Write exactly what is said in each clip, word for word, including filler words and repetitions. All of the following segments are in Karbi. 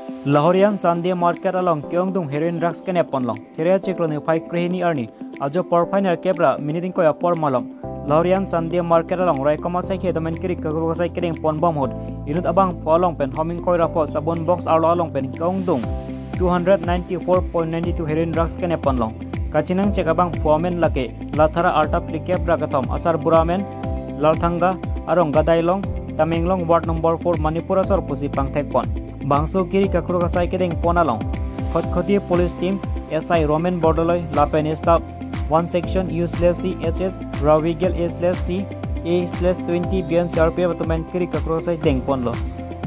Lahorian Sunday Market along ke-ongdung heroin drugs kenep ponlong. Theria chiklo niphai krehini arni ajo porphai nerkep ra minit ingkoi apor malom Lahorian Sunday Market along raikom asaikhi atum pen kiri kakruk asai kedeng ponbom ahut inut abangphu along pen hom ingkoi ra pho sabon box arlo along pen ke-ongdung two hundred ninety-four point nine two heroin drugs kenep ponlong. Kachiningchek abangphu amen lake Lathara arta phlikep ra kethom asarbura amen Lalthanga arong Gadailong, Tamenglong ward number four, Manipur asor pusi pangthek pon. Bangso kiri kakruk asai kedeng pon along Khatkhati police team S I Roman Bordoloi lapen staff one section U slash C S S Ravigel A slash C A slash twenty B N C R P F atum pen kiri kakruk asai deng ponlo.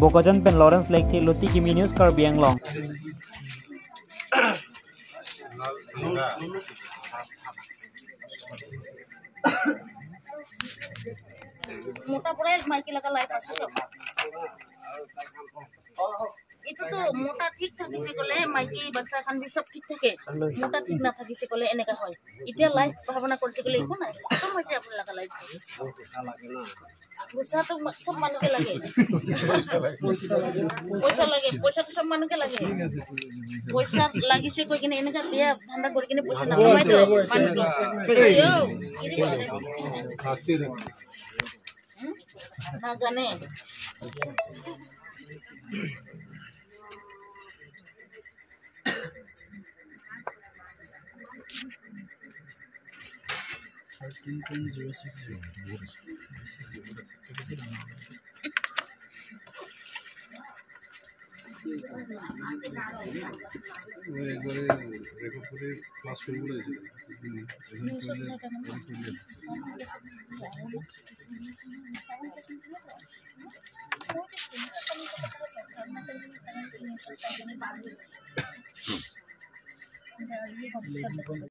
Bokajan pen Lawrence Lekti, Luti Kimi News, Karbi Anglong. মোটা পুরাই মাইকী লাগা লাইফ আছে তো। এইটো তো মোটা ঠিক থাকিছে ক'লে মাইকী বাচ্চা খান বি সব ঠিক থাকে, মোটা ঠিক নাথাকিছে ক'লে এনেকা হয়। এতিয়া লাইফ ভাৱনা কৰিছে ক'লে একো নাই, খতম হৈছে আপোনালোকৰ লাইফ। পইচাটো মা- চব মানুহকে লাগে। পইচা লাগে, পইচাটো চব মানুহকে লাগে। পইচা লাগিছে কৈ কিনে এনেকা বিয়া ধান্দা কৰি কিনে পইচা নাপায় তো। মানুহ। ইয়ো, কি দিব? নাজানে।